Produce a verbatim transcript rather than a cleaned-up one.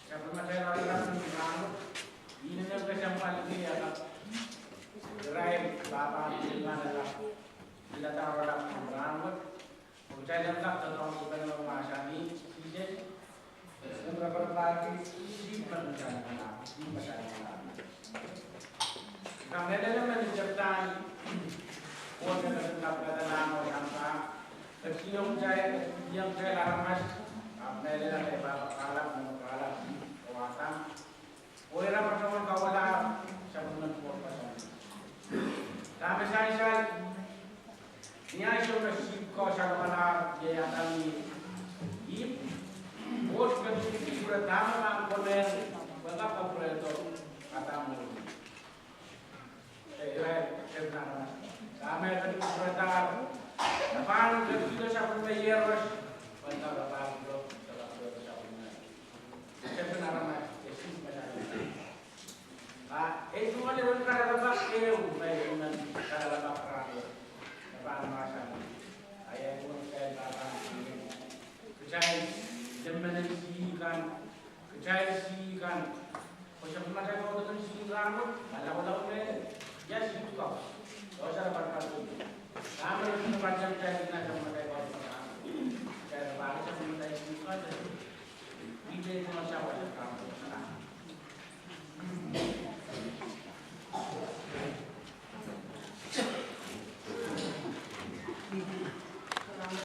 Sapwellimatail Lapalap en Imwin Rahn Wet, ih me kesempwal kei aka irail pahpa me iang lap, iladahr lap en rahn wet, oh kitail en kak doadoahngki pahn mahsanih, Sises, en raparaparki sihpw me kitail en lap, sihpw me kitail en lap. Kamehlele me ni tepda, Koht ketin kapikada nan oh sampah, ketin iang kitail, iang kitail aramas, ahpw mehlel atail pahpa koaros me koaros, oh Adam. Oh ira patohwan kawalahr sapwellimen Koht koasoandi. Dahme sansal, ni ansou me sihpw ko salongalahr iei Adam oh Ihp, Koht ketin kupwure dahme pahn konehng, pwe kak kupwurehdo Adam oh Ihp. Irail tepda aramas. Dahme ketin kupwurehdo, e pahn ketikihdo sapwellime iehros, pwe kak pahn kupwurehdo sapwellime. Tepin aramas, e sihpw me sansal. A, e tungoal iren kalelapak ehu, me iren kalelapak rahn wet. E pahn mahsanih. A ia duwen kitail pahpa, kitail limenen sihpw kan, kitail sihpw kan. Pwe sapwellimatail Koht kin sihpw rahn wet, a lapalap me, ia sihpw ko. Dohsa raparaparki. Dahme kin pahn sapwellimatail Koht rahn wet. Kitail pahn sapwellimatail sihpw kan. Ih me pahn sapwellimatail Koht rahn wet.